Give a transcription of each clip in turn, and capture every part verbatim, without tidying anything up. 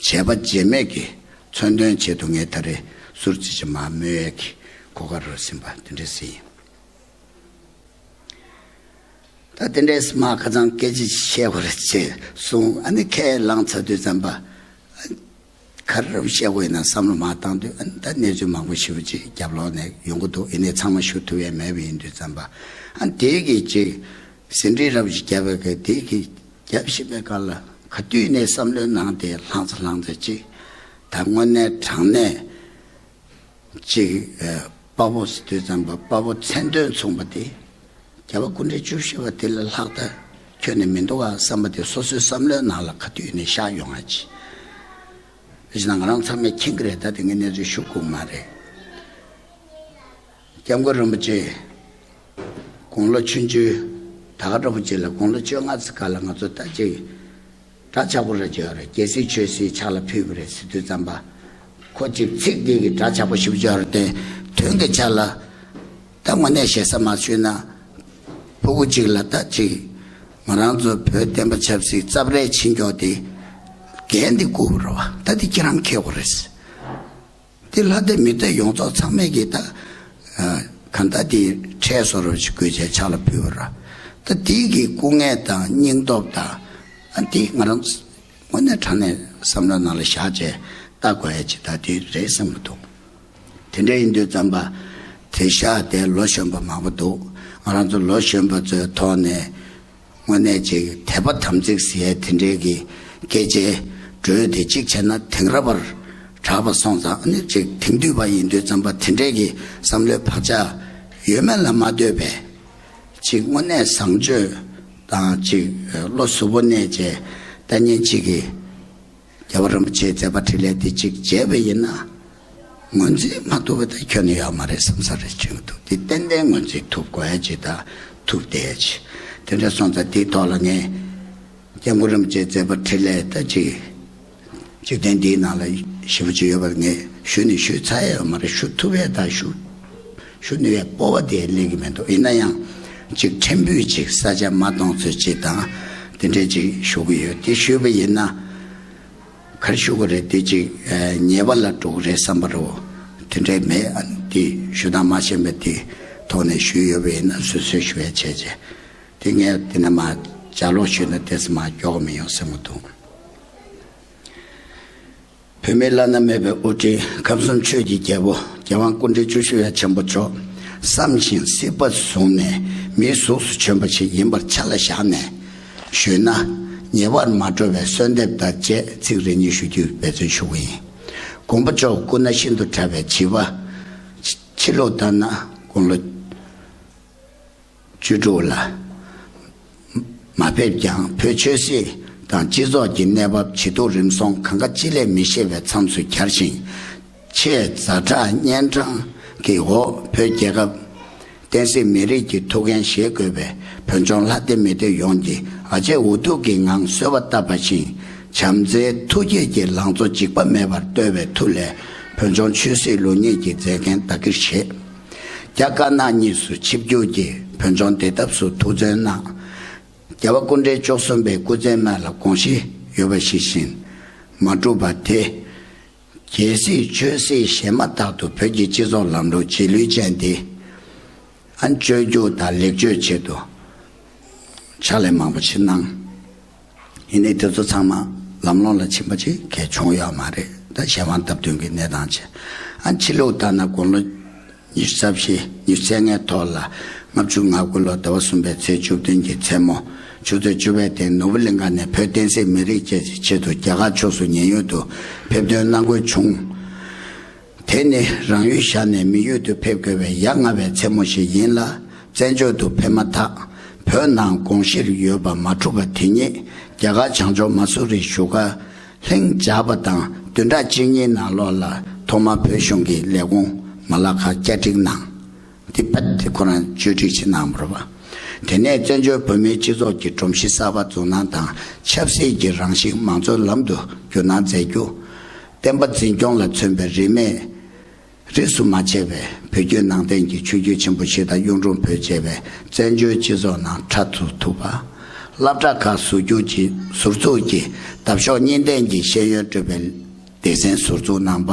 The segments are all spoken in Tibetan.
བྱས་པ་བྱེད་མེད་ཀྱི་མཚོན་དོན་ཆེད་དུ་ངས་ད་རེས་ཟུར་ཙམ་ཅིག་མར་སྨོས་ཡས་ཀྱི་གོ་སྐབས་རག་ཟིན་པ་དེ་འདྲ་ཞིག་ཡིན། ད་དེ་འདྲས་མར་ཁ་སང་སྐད་ཆ་བཤད་དགོས་རེད་ཅེས་གསུངས། ཨ་ནི་ཁས་བླངས་ཚར་དུས་ཙམ་པ། ག་རེ་བཤད་དགོས་ཡིན་ན་བསམ་བློ་མར་བཏང་དུས། ཨ་ནི་ད་གནས་ཚུལ་མང་པོ་ཞེ་པོ་ཅིག་རྒྱབ་ལོགས་ནས་ཡོང་གི་འདུག་ཡིན་ནའི་ཚང་མ་ཞུ་ཐུབ་ཡས་མེད་པ་ཡིན་དུས་ཙམ་པ། ཨ་ནི་དེ་གི་ཅིག་ཟིན་བྲིས་རབ་ཅིག་བརྒྱབ་པའི་གི་དེ་གི་རྒྱབ་བཞིན་པའི་སྐབས་ལ་ག་དུས་ནས་བསམ་བློའི་ནང་དེ་ལྷང་ཚ་ལྷང་ཚ་ཅིག་ད་དངོས་གནས་དྲང་གནས། གཅིག་ཨ། དཔའ་བོ་ཟེར་དུས་ཙམ་པ་དཔའ་བོ་མཚན་དོན་མཚུངས་པ་དེ། རྒྱལ་བ་སྐུ་ཕྲེང་བཅུ་བཞི་པ་དེ་ལས་ལྷག་ད་ཁྱོན་ནས་མི་འདུག་ག་བསམ་པ་དེ་སོ་སོའི་བསམ་བློའི་ནང་ལ་ག་དུས་ནས་ཤར་ཡོང་ཡ་ཅིག་བྱས་ན་ང་རང་ཚང་མས་མཁྱེན་གྱི་རེད། ད་དེ་ངས་གནས་ཚུལ་ཞུ་དགོས་མ་རེད། སྐྱབས་མགོན་རིན་པོ་ཆེ་དགུང་ལོ་ཆུང་ཆུང་། ད་ག་རིན་པོ་ཆེ་ལ་དགུང་ལོ་བཅོ་ལྔ་ཙམ་སྐབས་ལ་ང་ཚོ་ད་ཅིག་འདྲ་ཆགས་པོ་རེ་བྱས་ཡོད་རེད། རྒྱལ་སྲིད་ཆོས་སྲིད་ཕྱག་ལ་ཕུལ་བ་རེད་ཟེར་དུས་ཙམ་པ། ཁོ་ཅིག་ཚིག་འདི་གི་འདྲ་ཆགས་པོ་ཞིབ་ཅིག་ཡོད་རེད་དེ། དོན་གྱི་ཆ་ལ་ད་དངོས་གནས་ཞེ་ས་མ་ཞུས་ན། ཕྲུ་གུ་ཅིག་ལ་ད་ཅིག་ང་རང་ཚོ་བོད་བསྟན་པ་ཆབ་སྲིད་རྩབ་རལ་ཕྱིན་མགྱོགས་དེ་འགན་འདི་བསྐུར་བ་རེད་བ། ད་འདི་ཁྱེད་རང་འཁྱེར་དགོས་རེད། འདི་ལྷ་སྡེ་མི་སྡེ་ཡོངས་རྫོགས་ཚང་མས་ཀྱིས་ད་ཨ། གང་ལྟར་འདི་ཁྲལ་བཟོ་འདྲ་ཅིག་དགོས་བྱས་ཕྱག་ལ་ཕུལ་བ་རེད། ད་འདི་གི་སྐུ་ངལ་དང་སྙིང་སྟོབས་དང་། ཨ། འདི་ང་རང་དངོས་གནས་དྲང་གནས་བསམ་བློ་ནང་ལ་བཞག་བྱས་ལྟ་དགོས་ཡ་ཅིག་ད་འདི་རེད་བསམ་གྱི་འདུག་དེ་འདྲ་ཡིན་དུས་ཙམ་པ། དེང་སང་དེ་ལོ་གཞོན་པ་མང་པོ་འདུག་ང་རང་ཚོ་ལོ་གཞོན་པ་ཚོའི་ཐོག་ནས་དངོས་གནས་ཅིག་དད་པ་དམ་ཚིག་ཟེར་ཡས་དེ་འདྲའི་གི་སྐད་ཆའི་འགྲོས་དེ་གཅིག་བྱས་ན་དེང་རབས་པར་གྲགས་པ་སོང་ཙང་། ཨ་ནི་ཅིག་དེང་དུས་པ་ཡིན་དུས་ཙམ་པ་དེ་འདྲའི་གི་བསམ་བློའི་བག་ཆགས་ཡོད་མེད་ལ་མ་ལྟོས་པའི་ཅིག་དངོས་གནས་བཟང་སྤྱོད་དང་ཅིག་བློ་གཟུ་བོ་གནས་བྱས་ལྟ་མཁན་ཅིག་གིས། རྒྱལ་བ་རིན་པོ་ཆེའི་མཛད་པ་འཕྲིན་ལས་དེ་གཅིག་བྱས་པ་ཡིན་ན། ངོས་འཛིན་མ་ཐུབ་པ་དེ་ཁྱོན་ནས་ཡོད་མ་རེད་བསམ་ས་རེད་བྱུང་འདུག་དེ་ཏན་ཏན་ངོས་འཛིན་ཐུབ་དགོས་ཡ་ཅིག་དང་ཐུབ་བསྡད་ཡ་ཅིག་དེ་འདྲ་སོང་ཙང་དེའི་ཐོག་ལ་ངས་སྐྱབས་མགོན་རིན་པོ་ཆེའི་མཛད་པ་འཕྲིན་ལས་ད་ཅིག་འཇིག་རྟེན་འདིའི་ནང་ལ་ཞེ་པོ་ཅིག་ཡོད་པར་ངས་ཞུ་ནས་ཞུས་ཚར་ཡ་ཡོད་མ་རེད། ཞུ་ཐུབ་ཡ་དང་ཞུ། ཞུ་ནུས་པའི་སྤོབས་པ་དེ་སླེབས་ཀྱི་མི་འདུག་ཡིན་ན་ཡང་ཅིག་ཕྲན་བུ་ཅིག་ས་ཆ་མ་སྟོང་ཚོད་ཅིག་དང་དེ་འདྲས་ཅིག་ཞུ་གི་ཡོད། དེ་ཞུས་པ་ཡིན་ན་ག་རེ་ཞུ་དགོས་རེད། དེ་ཅིག་ཨ། ཉེས་པ་ལ་འགྲོ་གི་རེད་བསམ་པ་རེད། དེ་འདྲས་མེད། ཨ། དེ་ཞུ་དང་མ་ཤེས་པའི་དེ་ཐོག་ནས་ཞུས་ཡོད་པ་ཡིན་ན་སོ་སོས་ཞུ་ཡ་བྱས་བྱས། དེ་ངས་དེ་ནས་མར་ལྗགས་ཀློག་ཞུས་ན་ཏོག་ཙམ་མར་མགྱོགས་མི་ཡོང་བསམ་གྱི་འདུག་བོད་མིའི་བླ་ན་མེད་པའི་དབུ་ཁྲིད་ཁམས་གསུམ་ཆོས་ཀྱི་རྒྱལ་པོ་རྒྱལ་དབང་སྐུ་ཕྲེང་བཅུ་བཞི་པ་ཆེན་པོ་མཆོག་བསམ་ཞིང་སྲིད་པ་བཟུང་ནས་མིའི་གཟུགས་སུ་བྱོན་པ་ཞིག་ཡིན་པར་ཆ་ལ་བཞག་ནས་ཞུས་ན། ཉེ་བར་མ་འགྲོ་བའི་གསོལ་འདེབས་དང་བཅས་ཚིག་རེ་གཉིས་ཞུ་རྒྱུའི་འབད་བརྩོན་ཞུ་གི་ཡིན། དགོངས་པ་མཆོག་སྐུ་ན་ཤིན་ཏུ་ཕྲ་བའི་བྱིས་པ། ཕྱི་ལུགས་ལྟར་ན་དགུང་ལོ་བཅུ་དྲུག་ལ། མ་ཕེབས་ཀྱང་བོད་ཆོས་སྲིད་དང་སྤྱི་ཚོགས་ཀྱི་གནས་བབ་ཇེ་སྡུག་རིམ་སོང་གང་ག་ཅི་ལས་མི་ཤེས་པའི་མཚམས་སུ་གྱར་ཞིང་། ཆེས་ཛ་དྲག་གཉན་འཕྲང་གི་འོག་བོད་རྒྱལ་ཁབ་བསྟན་སྲིད་མི་རིགས་ཀྱི་ཐུགས་འགན་བཞེས་དགོས་པའི་བོད་ལྗོངས་ལྷ་སྡེ་མི་སྡེ་ཡོངས་ཀྱིས་ཨ་ཅེ་འུ་ཐུག་གི་ངང་གསོལ་བ་བཏབ་པ་བཞིན་བྱམས་བརྩེའི་ཐུགས་བསྐྱེད་ཀྱི་ལང་ཚོ་འཇིགས་པ་མེད་པར་བརྟོལ་བའི་མཐུ་ལས་བོད་ལྗོངས་ཆོས་སྲིད་ལུགས་གཉིས་ཀྱི་མཛད་འགན་བདག་གིར་བཞེས། རྒྱ་དཀར་ནག་གཉིས་སུ་ཆིབས་བསྒྱུར་གྱིས་བོད་ལྗོངས་བདེ་ཐབས་སུ་ཐུགས་བརྩོན་གནང་། རྒྱལ་བ་སྐུ་ཕྲེང་བཅུ་གསུམ་པའི་སྐུ་ཚེའི་སྨད་ལ་དགོངས་གཞི་ཡོད་པ་ཞིག་བཞིན་མ་གྲུབ་པ་དེ། རྒྱལ་སྲིད་ཆོས་སྲིད་ཞེ་མ་ཐག་ཏུ་བོད་ཀྱི་སྤྱི་ཚོགས་ལམ་ལུགས་རྗེས་ལུས་ཅན་འདི། ཨ། བཅོས་བསྒྱུར་དང་ལེགས་བཅོས་ཆེད་དུ་ཕྱག་ལས་མང་པོ་ཞིག་གནང་། ཡིན་ནའི་དེ་ཚོ་ཚང་མ་ལམ་ལྷོང་ལ་ཕྱིན་པ་ཅིག་གས་བྱུང་ཡོད་མ་རེད། ད་གཞན་དབང་སྟབས་བསྟུན་གྱི་གནས་སྟངས་བྱས། ཨ། ཕྱི་ལུགས་ལྟར་ན་དགུང་ལོ་ཉི་ཤུ་རྩ་བཞི་ཉི་ཤུ་རྩ་ལྔའི་ཐོག་ལ་ལྔ་བཅུ་ང་དགུ་ལོ་ཟླ་བ་གསུམ་པའི་ཚེས་བཅུ་བདུན་གྱི་མཚན་མོ་ཆུ་ཚོད་བཅུ་པའི་སྟེང་ནོར་བུ་གླིང་ཁ་ནས་བོད་བསྟན་སྲིད་མི་རིགས་བཅས་ཀྱི་ཆེད་དུ་རྒྱ་གར་ཕྱོགས་སུ་ཉེན་གཡོལ་དུ་ཕེབས་ཐོན་གནང་དགོས་བྱུང་། དེ་ནི་རང་ཡུལ་བཞག་ནས་མི་ཡུལ་དུ་ཕེབས་དགོས་པའི་ཡ་ང་བའི་མཚན་མོ་ཞིག་ཡིན་ལ། བཙན་བྱོལ་དུ་ཕེབས་མ་ཐག་བོད་ནང་དགོངས་གཞིར་ཡོད་པ་མ་གྲུབ་པ་དེ་ཉིད་རྒྱ་གར་བྱང་ཕྱོགས་མ་སུ་རིའི་བཞུགས་སྒར་ལྷིང་འཇགས་པ་དང་བདུན་ཕྲག་གཅིག་གཉིས་ནང་ལོགས་ལ་ཐོག་མར་བོད་གཞུང་གི་ལས་ཁུངས་མ་ལག་ཁག་བསྐྱར་སྒྲིག་གནང་། དེ་བར་དེ་ཁོ་རང་བཅོས་སྒྲིག་བྱེད་གནང་བ་རེད་པ། དེ་ནས་བཙན་བྱོལ་བོད་མིའི་སྤྱི་ཚོགས་ཀྱི་སྒྲོམ་གཞི་གསར་པ་འཛུགས་གནང་དང་ཆབ་སྲིད་ཀྱི་རང་བཞིན་མང་གཙོའི་ལམ་དུ་བསྒྱུར་གནང་མཛད་རྒྱུ། བསྟན་པ་འཛིན་སྐྱོང་ལ་མཚོན་པའི་རིས་མེད་རིས་སུ་མ་ཆད་པའི་བོད་བརྒྱུད་ནང་བསྟན་གྱི་ཆོས་བརྒྱུད་ཆེན་པོ་བཞི་དང་གཡུང་དྲུང་བོན་བཅས་པའི་བཙན་བྱོལ་སྤྱི་ཚོགས་ནང་ཕྲ་ཚུགས་ཐུབ་པ། སློབ་གྲྭ་ཁག་ཟུར་བཅུག་གི་ཟུར་འཛུགས་ཀྱིས་འདབ་གཤོག་གཉིས་ལྡན་གྱི་ཤེས་ཡོན་སྤྲོད་པའི་སྡེ་ཚན་ཟུར་འཛུགས་གནང་པ།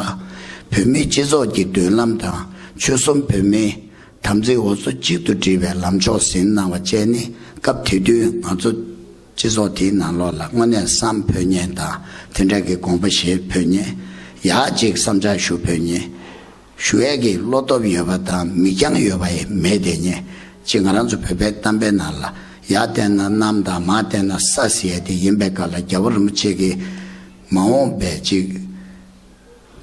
བོད་མིའི་སྤྱི་ཚོགས་ཀྱི་མདུན་ལམ་དང་ཆོལ་གསུམ་བོད་མིའི་དམ་ཚིག་འོ་མཚོ་གཅིག་ཏུ་སྒྲིལ་བའི་ལམ་ཕྱོགས་ཟིན་གནང་བ་བཅས་ནི། སྐབས་དེ་དུས་ང་ཚོ་སྤྱི་ཚོགས་དེའི་ནང་ལོགས་ལ་དངོས་གནས་བསམ་འཕོ་མཁན་དང་དེ་འདྲ་གི་དགོངས་པ་བཞེས་འཕོ་མཁན། ཡག་ཅིག་བསམ་འཆར་ཞུ་འཕོ་མཁན། ཞུ་ཡས་ཀྱི་བློ་སྟོབས་ཡོད་པ་དང་མིག་རྒྱང་ཡོད་པ་ཡང་མེད་དེ་ཉེ། ཅིག་ང་རང་ཚོ་བོད་པའི་གཏམ་དཔེ་ནང་ལ་ཡར་བལྟས་ན་གནམ་དང་མར་བལྟས་ན་ས་ཟེར་ཡས་དེ་ཡིན་པའི་སྐབས་ལ། རྒྱལ་བ་རིན་པོ་ཆེ་གིས་མ་འོངས་པའི་ཅིག་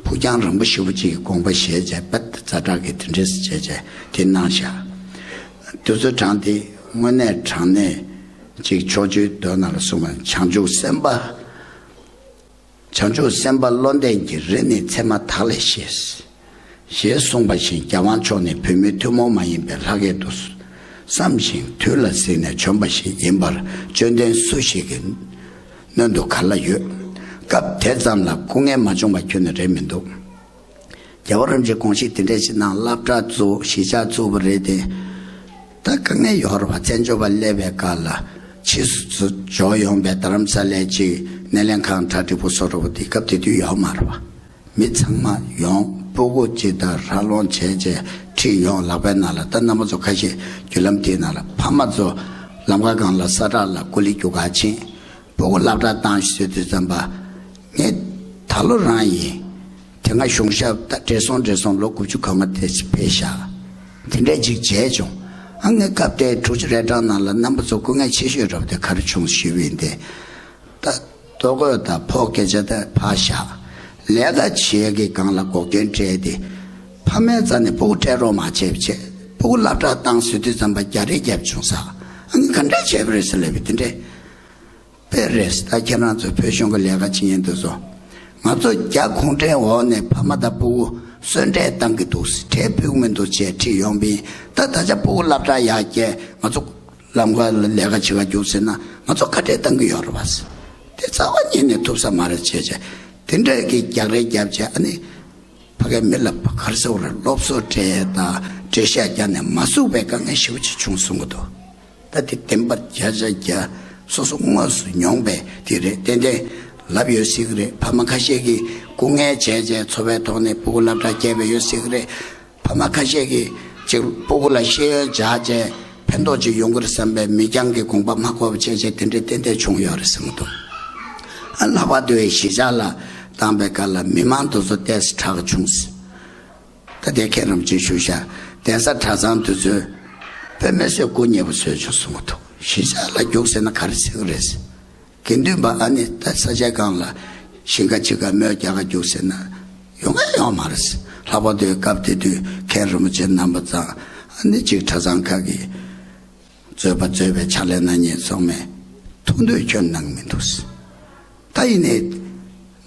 ཕུགས་རྒྱང་རིང་པོ་ཞེ་པོ་ཅིག་གི་དགོངས་པ་བཞེས་བྱས། དཔེ་ཛ་དྲག་གི་དེ་འདྲས་བྱས་བྱས་དེ་གནང་བཞག་དུས་ཚོད་གྲངས་དེ་དངོས་གནས་དྲང་གནས་ཅིག་ཕྱོགས་བཅུའི་མདོ་ནང་ལ་གསུངས་པ། བྱང་ཆུབ་སེམས་དཔའ། བྱང་ཆུབ་སེམས་དཔའ་བློ་ལྡན་གྱི་རི་ནི་ཚེར་མ་དག་ལས་བཞེས། ཞེས་གསུངས་པ་བཞིན། རྒྱལ་དབང་མཆོག་ནི་བོད་མིའི་ཐུན་མོང་མ་ཡིན་པའི་ལྷ་སྐལ་དུ་བསམ་ཞིང་དུས་ལ་གཟིགས་ནས་བྱོན་པ་ཞིག་ཡིན་པར་དཔྱོད་ལྡན་སུ་ཞིག་གིས་སྣོན་དུ་ག་ལ་ཡོད། སྐབས་དེ་ཙམ་ལ་སྐུ་ངལ་མ་བྱུང་བ་ཁྱོན་ནས་རེད་མི་འདུག་རྒྱལ་བ་རིན་པོ་ཆེས་དགོངས་གཞི་དེ་འདྲ་ཞིག་གནང་། སློབ་གྲྭ་བཙུགས། གཞིས་ཆགས་བཙུགས་པ་རེད་དེ། ད་དཀའ་ངལ་ཡོད་རེད་བ། བཙན་བྱོལ་བ་སླེབས་པའི་སྐབས་ལ་ཕྱིས་སུ་འབྱོར་ཡོང་པའི་རྡ་རམ་ས་ལའི་ཅིག་སྣེ་ལེན་ཁང་གྲ་སྒྲིག་པོ་བཟོ་འདྲ་པོ་དེ་སྐབས་དེ་དུས་ཡོད་མ་རེད་བ། མི་ཚང་མ་ཡོང་། སྤུ་གུ་ཅིག་དང་ར་ལོང་བྱས་བྱས་ཁྲིད་ཡོང་། ལག་པའི་ནང་ལ། ད་རྣམ་པ་ཚོ་ཁ་ཤས་བརྒྱུད་ལམ་དེའི་ནང་ལ་ཕ་མ་ཚོ་ལམ་ཁ་སྒང་ལ་ས་བྲག་ལ་ཀུ་ལི་རྒྱུག་གར་ཕྱིན། སྤུ་གུ་སློབ་གྲྭ་བཏང་ཞེས་ཟེར་དུས་ཙམ་པ། ངས་ད་ལོ་རང་ཡིན། དེ་སྔ་གཞུང་ཞབས་ད་བགྲེས་སོང་བགྲེས་སོང་ལོ་དགུ་བཅུ་གོ་ལྔ་དེ་ཕེབས་ཤག་དེ་འདྲས་ཅིག་བྱས་བྱུང་། ཨ། ངས་སྐབས་དེར་དྲུག་ཅུ་རེ་གྲངས་ནང་ལ་རྣམ་པ་ཚོ་སྐུ་ངལ་ཆེ་ཤོས་རབ་དེ་ག་རེ་བྱུང་ཞུས་པ་ཡིན་ཏེ། ད་ལྟོ་གོས་དང་ཕོ་སྐད་ཆ་དེ་ཕར་བཞག་ལས་ཀ་བྱེད་ཀྱི་སྒང་ལ་འགོག་རྐྱེན་སྤྲད་དེ། ཕ་མའི་རྩ་ནས་སྤུ་གུ་སྤྲད་རོགས་མ་བྱས་པ་བྱས། སྤུ་གུ་སློབ་གྲྭ་བཏང་ཟེར་དུས་ཙམ་པ་རྒྱག་རེས་རྒྱབ་བྱུང་ས། ཨ་ནི་ག་འདྲས་བྱས་པ་རེད་ཟེར་ལབ་པ་དེ་འདྲས། དཔེ་རེད། ད་ཁྱེད་རང་ཚོ་བོད་གཞུང་གི་ལས་ཀ་བྱེད་མཁན་དེ་ཚོ། ང་ཚོ་རྒྱ་གུང་ཁྲན་འོག་ནས་ཕ་མ་དང་སྤུ་གུ་གསོལ་འདྲེས་བཏང་གི་འདུག་གྲལ་ཕུད་མི་འདུག་ཅེས་ཁྲིད་ཡོང་པ་ཡིན། ད་ད་ཆ་སྤུ་གུ་སློབ་གྲྭ་ཡར་བསྐྱལ། ང་ཚོ་ལམ་ཁ་ལ་ལས་ཀ་བྱེད་ག་རྒྱུགས་ཟེར་ན། ང་ཚོ་ཁ་བྲལ་བཏང་གི་ཡོད་རེད་བ། དེ་རྩ་བ་ཉིད་ནས་ཐུབ་ས་མ་རེད་བྱས་བྱས། དེ་འདྲ་གི་རྒྱག་རེས་རྒྱབ་བྱས། ཨ་ནི་ཕ་གའི་མི་ལ་ག་རེ་ཟེར་དགོས་རེད། སློབ་གསོ་སྤྲད་དང་འགྲེལ་བཤད་རྒྱག་ནས་མ་ཚུགས་པའི་དཀའ་ངལ་ཞེ་པོ་ཅིག་བྱུང་སོང་གི་འདུག་ད་དེ་བདེན་པ་བརྒྱ་ཆ་བརྒྱ་སོ་སོ་དངོས་སུ་མྱོང་པའི་དེ་རེད། ཏན་ཏན་ལབ་ཡོད་སྲིད་ཀྱི་རེད། ཕ་མ་ཁ་ཤས་ཀྱིས་སྐུ་ངལ་བྱས་བྱས་འཚོ་བའི་ཐོག་ནས་སྤུ་གུ་སློབ་གྲྭ་བསྐྱལ་བ་ཡོད་སྲིད་ཀྱི་རེད། ཕ་མ་ཁ་ཤས་ཀྱིས་ཅིག་སྤུ་གུ་ལ་ཤེས་ཡོན་སྦྱར་བྱས་ཕན་ཐོགས་ཅིག་ཡོང་གི་རེད་བསམ་པའི་མིག་རྒྱང་གི་དགོངས་པ་མ་འཁོར་བ་བྱས་བྱས་དེ་འདྲའི་ཏན་ཏན་བྱུང་ཡོད་རེད་བསམ་གྱི་འདུག་ཨ། ལྷག་པར་དུ་གཞིས་ཆགས་ལ་བཏང་པའི་སྐབས་ལ་མི་མང་དེ་ཚོ་ཏོག་ཙམ་དྲག་བྱུང་། ད་དེ་ཁྱེད་རང་ཚོས་ཞུ་བཞག་གདན་ས་གྲྭ་ཚང་དེ་ཚོས་དཔེ་མི་སྲིད་སྐུ་མཉེལ་པོ་བཟོས་བྱུང་གསུང་གི་འདུག་གཞིས་ཆགས་ལ་རྒྱུགས་ཟེར་ན་ག་རེ་ཟེར་གི་རེད། དགེ་འདུན་པ་ཨ་ནི་ད་ས་ཆ་གང་ལ་ཞིང་ཁ་ཕྱེད་ཀ་རྨོས་རྒྱག་ག་རྒྱུགས་ཟེར་ན་ཡོང་ང་ཡོང་མ་རེད། ལྷག་པར་དུ་སྐབས་དེ་དུས་མཁན་རིན་པོ་ཆེ་རྣམ་པ་ཚང་། ཨ་ནི་གཅིག་གྲྭ་ཚང་ཁག་གི་མཛོད་པ་མཛོད་པའི་ཕྱག་ལས་གནང་མཁན་ཚང་མས་ཐུགས་འདོད་ཁྱོན་གནང་མི་འདུག་ད་ཡིན་ནའི་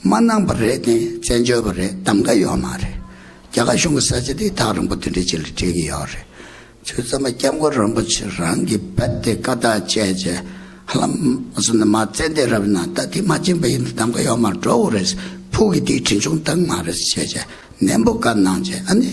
མ་གནང་པ་རེད་དེ། བཙན་བྱོལ་བ་རེད། གདམ་ག་ཡོད་མ་རེད། རྒྱ་གར་གཞུང་གི་ས་ཆ་དེ་ཐག་རིང་པོ་དེ་འདྲ་ཅིག་ལ་སྤྲད་ཀྱི་ཡོད་རེད། ཆོས་ཚང་མ་སྐྱབས་མགོན་རིན་པོ་ཆེ་རང་གིས་རྦད་དེ་བཀའ་རྟགས་བཅས་བྱས། ཧ་ལམ་སོ་ན་མ་བཙན་དེ་རབ་ན་ད་དེ་མ་ཕྱིན་པ་ཡིན་ན་གདམ་ག་ཡོད་མ་འགྲོ་འོ་རེད། ཕུགས་ཀྱི་དེའི་གྲོན་ཆུང་བཏང་མ་རེད་བྱས་བྱས་ནན་པོ་བཀའ་གནང་བྱས། ཨ་ནི་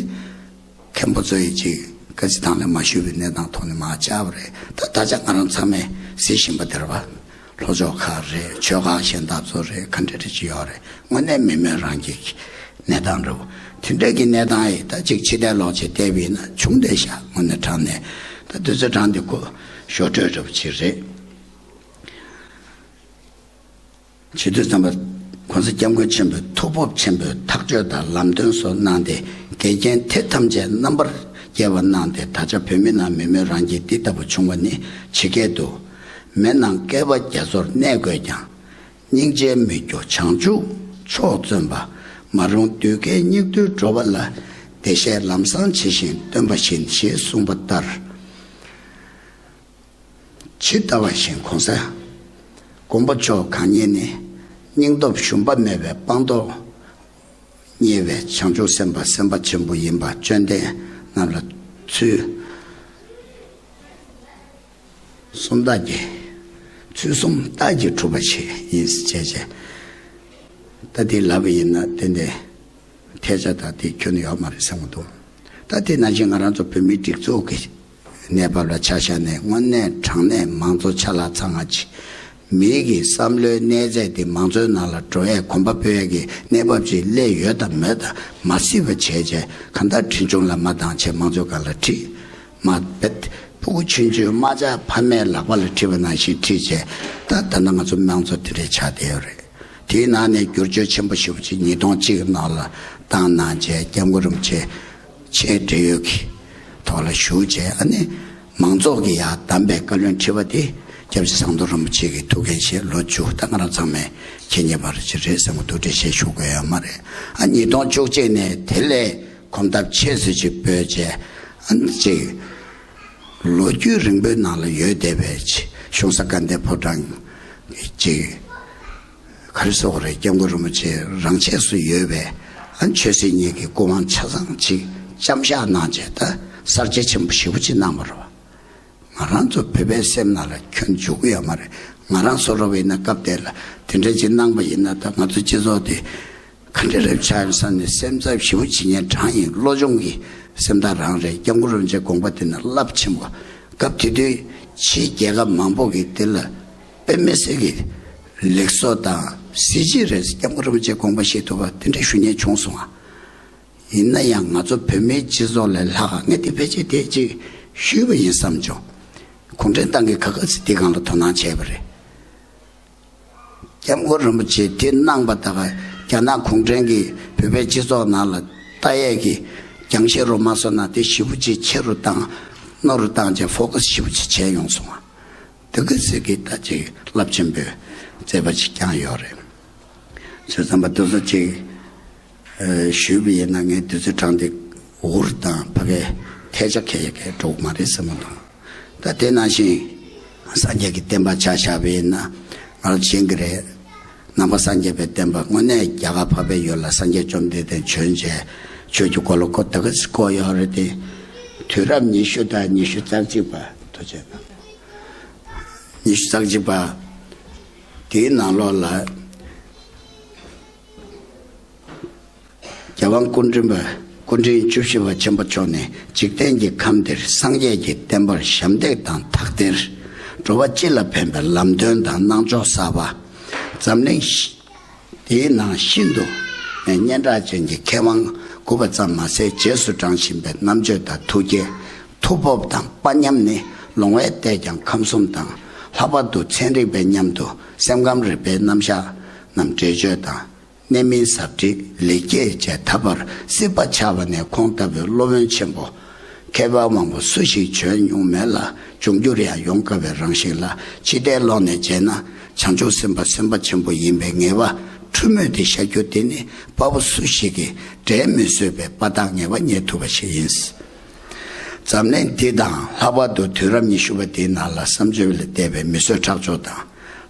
མཁན་པོ་ཚོ་ཡིས་ཅིག་བཀའ་སྩལ་སྟངས་ལ་མ་ཞུས་པའི་གནས་སྟངས་ཐོག་ནས་མར་བཅར་བ་རེད། ད་ད་ཆ་ང་རང་ཚང་མས་གཟིགས་བཞིན་པ་དེ་རེད་བ། ལྷོ་ཕྱོགས་ཁག་རེད། ཆོལ་ཁ་གཞན་དག་ཚོ་རེད། ག་འདྲ་འདྲ་ཅིག་ཡོད་རེད། དངོས་གནས་མི་མོས་རང་གི་གནས་སྟངས་རེད་བ། དེ་འདྲ་གི་གནས་སྟངས་ཡིས་ད་ཅིག་ཕྱི་བལྟས་ལོག་བྱས་བལྟས་པ་ཡིན་ན་བྱུང་བསྡད་ཤག་དངོས་གནས་དྲང་གནས་ད་དུས་ཚོད་དྲངས་ཏེ་ཁོ་ཞོར་འཕྲོས་འདྲ་པོ་ཅིག་རེད། བྱེད་དུས་ཙམ་པ། ༸གོང་ས་༸སྐྱབས་མགོན་ཆེན་པོས་ཐུགས་སྤོབས་ཆེན་པོས་ཐག་གཅོད་དང་ལམ་སྟོན་སོགས་གནང་སྟེ། འགལ་རྐྱེན་དེ་ཐམས་ཅད་རྣམ་པར་རྒྱལ་བ་གནང་སྟེ། ད་ཆ་བོད་མི་ནང་མི་མོས་རང་བཞིན་འདི་ལྟ་བུ་བྱུང་བ་ནི་ཇི་སྐད་དུ། མི་རྣམས་བསྐལ་པ་རྒྱ་མཚོར་གནས་དགོས་ཀྱང་། སྙིང་རྗེའི་མི་རྒྱུ་བྱང་ཆུབ་མཆོག་བརྩོན་པ། མ་རུངས་གདུལ་དཀའི་སྙིགས་དུས་འགྲོ་བ་ལ། བདེ་གཤེགས་ལམ་བཟང་ཇི་བཞིན་སྟོན་པ་བཞིན། ཞེས་གསུངས་པ་ལྟར། ཇི་ལྟ་བ་བཞིན་གོང་ས་མགོན་པོ་མཆོག་གང་ཉིད་ནི་སྙིང་སྟོབས་ཞུམ་པ་མེད་པའི་སྤངས་རྟོགས་བརྙེས་པའི་བྱང་ཆུབ་སེམས་དཔའ་སེམས་དཔའ་ཆེན་པོ་ཡིན་པ་དཔྱོད་ལྡན་རྣམས་ལ་ཚུལ་གསུམ་རྟགས་ཀྱིས་ཚུལ་གསུམ་རྟགས་ཀྱིས་གྲུབ་པ་ཞིག་ཡིན་ཟེར་བྱས་བྱས། ད་དེ་ལབ་པ་ཡིན་ན་ཏན་ཏན་ཐལ་ཆ་དང་དེ་ཁྱོན་ནས་ཡོད་མ་རེད་བསམ་གྱི་འདུག་ད་དེ་ནང་བཞིན་ང་རང་ཚོ་བོད་མིའི་སྒྲིག་འཛུགས་ཀྱི་ གནས་བབ་ལ་ཆ་བཞག་ནས་དངོས་གནས་དྲང་གནས་མང་གཙོ་ཆ་ལག་ཚང་བ་ཅིག་མིའི་གི་བསམ་བློའི་གནས་ཚད་དེ་མང་གཙོའི་ནང་ལ་འགྲོ་ཡས་གོམ་པ་སྤོ་ཡས་ཀྱི་གནས་བབ་ཅིག་སླེབས་ཡོད་དམ་མེད་དམ་མ་སྲིད་པ་བྱས་བྱས། གང་ལྟར་ཁྲིམས་གཞུང་ལ་མ་བཏང་བྱས་མང་གཙོའི་སྒང་ལ་ཁྲིད། མ་བེད། ཕྲུ་གུ་ཆུང་ཆུང་རྨ་བྱ་ཕ་མའི་ལག་པ་ལ་ཁྲིད་པ་ནང་བཞིན་ཁྲིད་བྱས། ད་ད་ལྟ་ང་ཚོ་མང་གཙོ་དེ་འདྲས་ཆགས་བསྡད་ཡོད་རེད། དེའི་ནང་ནས་བསྒྱུར་བཅོས་ཆེན་པོ་ཞེ་པོ་ཅིག་ཉིས་སྟོང་གཅིག་ནང་ལ་བཏང་གནང་བྱས། སྐྱབས་མགོན་རིན་པོ་ཆེ་ཆེས་བགྲེས་ཡོལ་གྱི་ཐོག་ལ་བཞུགས་བྱས། ཨ་ནི་མང་ཚོགས་ཀྱིས་ཡར་བདམས་པའི་བཀའ་བློན་ཁྲི་པ་དེ་སྐྱབས་རྗེ་ཟམ་གདོང་རིན་པོ་ཆེ་གི་ཐུགས་འགན་བཞེས། ལོ་བཅུ། ད་ང་རང་ཚང་མས་མཁྱེན་མཁྱེན་པ་རེད། ཅིག་རེད་བསམ་གི་འདུག་འགྲེལ་བཤད་ཞུ་དགོས་ཡོད་མ་རེད། ཨ་ཉིས་སྟོང་བཅུ་གཅིག་ནས་དེ་ལས་གོམ་སྟབས་ཆེ་ཤོས་ཅིག་སྤོས་བྱས། ཨ་ནི་ཅིག་ལོ་རྒྱུས་རིང་པོའི་ནང་ལ་ཡོད་བསྡད་པའི་ཅིག་གཞུང་ས་དགའ་ལྡན་ཕོ་བྲང་གི་ཅིག་ག་རེ་ཟེར་དགོས་རེད། སྐྱབས་མགོན་རིན་པོ་ཆེ་རང་ཆས་སུ་ཡོད་པའི་ཨ་ཆོས་སྲིད་གཉིས་ཀྱི་སྐུ་དབང་ཆ་ཚང་ཅིག་བཅམ་བཞག་གནང་བྱས། ད་གསར་བརྗེ་ཆེན་པོ་ཞེ་པོ་ཅིག་གནང་བ་རེད་བ། ང་རང་ཚོ་བོད་པའི་སེམས་ནང་ལ་ཁྱོན་འཇུག་གི་ཡོད་མ་རེད། ང་རང་བཟོ་འདྲ་བ་ཡིན་ན་སྐབས་དེ་ལ་དེ་འདྲ་ཅིག་གནང་པ་ཡིན་ན། ད་ང་ཚོ་སྤྱི་ཚོགས་དེ་ག་འདྲ་རེད་ཆགས་ཡོང་བསམ་ནས་སེམས་འཚབ་ཞེ་པོ་བྱེད་མཁན་གྲངས་ཡིན། བློ་སྦྱོང་གི་སེམས་ཐག་རང་རེད། སྐྱབས་མགོན་རིན་པོ་ཆེའི་དགོངས་པ་དེ་ནི་རླབས་ཆེན་པོ། སྐབས་དེ་དུས་ཕྱིའི་རྒྱལ་ཁབ་མང་པོ་གིས་དེ་ལ་དཔེ་མི་སྲིད་ཀྱི་ལེགས་གསོ་དང་གཟི་བརྗིད་རེད། སྐྱབས་མགོན་རིན་པོ་ཆེའི་དགོངས་པ་བཞེས་ཐུབ་པ་དེ་འདྲ་ཞུ་མཁན་བྱུང་སོང་ང་། ཡིན་ན་ཡང་ང་ཚོ་བོད་མིའི་སྤྱི་ཚོགས་ལས་ལྷག་ངས་དེ་ཕལ་ཆེར་དེ་ཅིག་ཞུས་པ་ཡིན་བསམ་བྱུང་། གུང་ཁྲན་ཏང་གིས་ག་ག་ཚོད་དེ་སྒང་ལ་དོ་སྣང་བྱས་པ་རེད། སྐྱབས་མགོན་རིན་པོ་ཆེས་དེ་གནང་པ་དག་རྒྱ་ནག་གུང་ཁྲན་གྱིས་བོད་པའི་སྤྱི་ཚོགས་ནང་ལ་ལྟ་ཡས་ཀྱི་རྒྱང་ཤེལ་རུ་མ་སོང་ན། དེ་ཞེ་པོ་ཅིག་ཆེ་རུ་བཏང་། རྣོ་རུ་བཏང་བྱས་ཕོ་ཀ་སི་ཞེ་པོ་ཅིག་བྱས་ཡོང་སོང་ང་། དེ་ག་ཚོད་ཀྱི་ད་ཅིག་རླབས་ཆེན་པོའི་མཛད་པ་ཅིག་བསྐྱངས་ཡོད་རེད། བྱས་ཙང་པ་དེ་ཚོ་ཅིག་ཨ་ཞུས་པ་ཡིན་ན་ངས་དུས་ཚོད་གྲངས་དེ་འུར་དང་ཕ་གའི་ཐལ་ཆ་ཁེལ་ཡ་གལ་འགྲོ་གི་མ་རེད་བསམ་གི་འདུག་ད་དེ་ནང་བཞིན་སངས་རྒྱས་ཀྱི་བསྟན་པ་ཆ་བཞག་པ་ཡིན་ན་ང་ལ་མཁྱེན་གྱི་རེད། ནང་པ་སངས་རྒྱས་པའི་བསྟན་པ་དངོས་གནས་རྒྱ་གར་འཕགས་པའི་ཡུལ་ལ་སངས་རྒྱས་བཅོམ་ལྡན་འདས་བྱོན་བྱས་ཆོས་ཀྱི་འཁོར་ལོ་བསྐོར། ད་ག་ཚོད་བསྐོར་ཡོད་རེད་དེ། དུས་རབས་ཉི་ཤུ་དང་ཉི་ཤུ་རྩ་གཅིག་པ། ཐུགས་རྗེ་གནང་། ཉི་ཤུ་རྩ་གཅིག་པ་དེའི་ནང་ལོགས་ལ། རྒྱལ་དབང་སྐུ་ཕྲེང་པ། སྐུ་ཕྲེང་བཅུ་བཞི་པ་ཆེན་པོ་མཆོག་ནས། འཇིག་རྟེན་གྱི་ཁམས་འདིར་སངས་རྒྱས་ཀྱི་བསྟན་པར་ཞབས་འདེགས་དང་དག་ཐེར། འགྲོ་བ་སྤྱི་ལ་ཕན་པའི་ལམ་སྟོན་དང་གནང་ཕྱོགས་གསར་པ། འཛམ་གླིང་ཤི། དེའི་ནང་ཤིན་ཏུ་སྙན་གྲགས་ཅན་གྱི་མཁས་དབང་དགུ་པ་ཙམ་མ་ཟད། རྗེས་སུ་འབྲང་བཞིན་པའི་རྣམ་དཔྱོད་དང་ཐུགས་བསྐྱེད། ཐུགས་སྤོབས་དང་དཔའ་ཉམས་ནི། ལོང་བས་བལྟས་ཀྱང་ཁམས་གསུམ་དང་། ལྷག་པར་དུ་ཚན་རིག་པའི་མཉམ་དུ་སེམས་ཁམས་རིག་པའི་རྣམ་གཞག་རྣམས་འགྲེལ་བརྗོད་དང་། གནད་སྨིན་ཟབ་ཁྲིད་ལེགས་སྐྱེས་བཅས་ད་བར་སྲིད་པ་ཆགས་པ་ནས་ཁོང་ལྟ་བུའི་སློབ་དཔོན་ཆེན་པོ་མཁས་པ་མང་པོ་སུ་ཞིག་བྱོན་མྱོང་མེད་ལ། འབྱུང་འགྱུར་ཡང་ཡོང་དཀའ་བའི་རང་བཞིན་ལ། ཕྱི་ལྟའི་ཀློང་ནས་མཇལ་ན་བྱང་ཆུབ་སེམས་དཔའ་སེམས་དཔའ་ཆེན་པོ་ཡིན་པའི་ངེས་པ་འཁྲུལ་མེད་དེ་ཤར་རྒྱུ་དེ་ནི་དཔའ་བོ་སུ་ཞིག་གིས་འགྲན་མི་བཟོད་པའི་དཔའ་རྟགས་ངེས་པ་རྙེད་ཐུབ་པ་ཞིག་ཡིན། འཛམ་གླིང་འདི་དང་ལྷག་པར་དུ་དུས་རབས་ཉི་ཤུ་པ་འདིའི་ནང་ལ་བསམ་བརྗོད་ལས་འདས་པའི་མི་བཟོད་ཁྲག་སྦྱོར་དང་།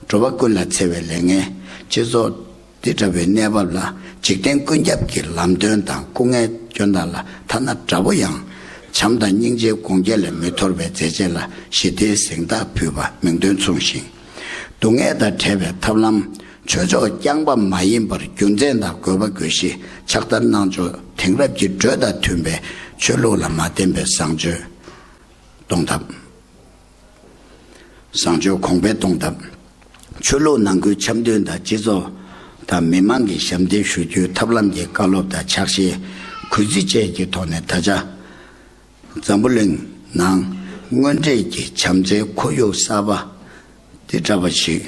འགྲོ་བ་ཀུན་ལ་འཚེ་བའི་ལས་ངན། སྤྱི་ཚོགས་འདི་འདྲ་བའི་གནས་བབ་ལ་འཇིག་རྟེན་ཀུན་ཁྱབ་ཀྱི་ལམ་སྟོན་དང་སྐུ་ངལ་སྐྱོན་དག་ལ་ཐ་ན་དགྲ་བོ་ཡང་བྱམས་དང་སྙིང་རྗེའི་དགོངས་བརྒྱ་ལས་མི་འཐོར་བའི་མཛད་རྗེས་ལ་ཞི་བདེའི་གཟེངས་རྟགས་ཕུལ་བ་མིང་དོན་མཚུངས་ཤིང་། སྡུག་བསྔལ་དང་བྲལ་བའི་ཐབས་ལམ། ཆོས་ཕྱོགས་རྐྱང་པ་མ་ཡིན་པར་རྒྱུ་མཚན་དང་དགོས་པ་དགོས་གཞི་ཕྱག་བསྟར་གནང་ཕྱོགས་དེང་རབས་ཀྱི་འགྲོས་དང་མཐུན་པའི་ཆོས་ལུགས་ལ་མ་བརྟེན་པའི་བཟང་སྤྱོད་གཏོང་ཐབས། བཟང་སྤྱོད་གོང་འཕེལ་གཏོང་ཐབས། ཆོས་ལུགས་ནང་ཁུལ་འཆམ་མཐུན་དང་སྤྱི་ཚོགས་དང་མི་མང་གི་ཞབས་འདེགས་ཞུ་རྒྱུའི་ཐབས་ལམ་གྱི་བཀའ་སློབ་དང་ཕྱག་བཞེས་གུས་བརྩི་བཅས་ཀྱི་ཐོག་ནས་ད་ཆ་འཛམ་བུ་གླིང་ནང་དངོས་འབྲེལ་གྱི་བྱམས་བརྩེའི་ཁོར་ཡུག་གསར་པ་འདི་འདྲ་བ་ཞིག་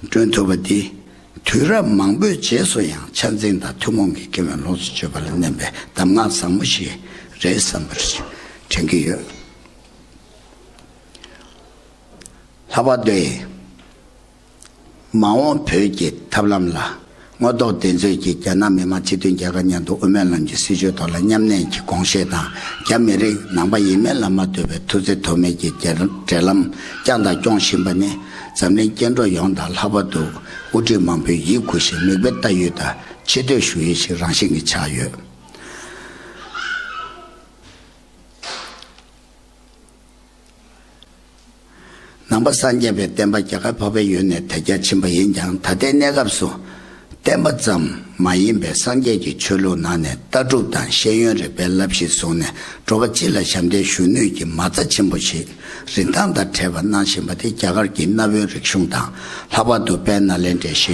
བསྐྲུན་ཐུབ་པ་འདི་དུས་རབས་མང་པོའི་རྗེས་སུ་ཡང་ཆ་འཛིན་དང་ཐུན་མོང་གི་ཁེ་ཕན་ལོངས་སུ་སྤྱོད་པ་ལ་གནས་པའི་གདམས་ངག་བཟང་མོ་ཞིག་རེད་བསམ་པར་དྲན་གྱི་ཡོད། ལྷག་པར་དུ་མ་འོངས་བོད་ཀྱི་ཐབས་ལམ་ལ་དངོས་ཐོག་གདེང་ཚོད་ཀྱིས་རྒྱ་ནག་མི་དམངས་སྤྱི་མཐུན་རྒྱལ་ཁབ་མཉམ་དུ་དབུ་མའི་ལམ་གྱི་སྲིད་བྱུས་ཐོག་ལ་མཉམ་གནས་ཀྱི་དགོངས་བཞེས་དང་། རྒྱ་མི་རིགས་ནང་པ་ཡིན་མིན་ལ་མ་ལྟོས་པའི་ཐུགས་བརྩེ་དོན་མེད་ཀྱི་འབྲེལ་འབྲེལ་ལམ་བསྐྱངས་དང་སྐྱོང་བཞིན་པ་ནི་འཛམ་གླིང་སྐྱེ་འགྲོ་ཡོངས་དང་། ལྷག་པར་དུ་དབུ་ཁྲིད་མང་པོས་ཡིད་མགུ་ཞིང་མིག་དཔེ་ལྟ་ཡུལ་དང་ཆེ་བསྟོད་ཞུ་ཡུལ་ཞིག་རང་བཞིན་གྱིས་ཆགས་ཡོད། ནང་པ་སངས་རྒྱས་པའི་བསྟན་པ་རྒྱ་གར་འཕགས་པའི་ཡུལ་ནས་དར་རྒྱས་ཕྱིན་པ་ཡིན་ཀྱང་། ད་ལྟའི་གནས་སྐབས་སུ་ བསྟན་པ་ཙམ་མ་ཡིན་པའི་སངས་རྒྱས་ཀྱི་ཆོས་ལུགས་ནང་ནས་ལྟ་གྲུབ་དང་ཤེས་ཡོན་རིག་པའི་བསླབ་གཞི་བཟུང་ནས་འགྲོ་བ་སྤྱི་ལ་ཞབས་འདེགས་ཞུ་ནུས་ཀྱི་མ་རྩ་ཆེན་པོ་ཞིག་རིན་ཐང་དང་བྲལ་བ་གནང་བཞིན་པ་དེ་རྒྱ་གར་གྱི་གནའ་བོའི་རིག་གཞུང་དང་ལྷག་པར་དུ་དཔལ་ནཱ་ལེནྡྲའི་ཞི་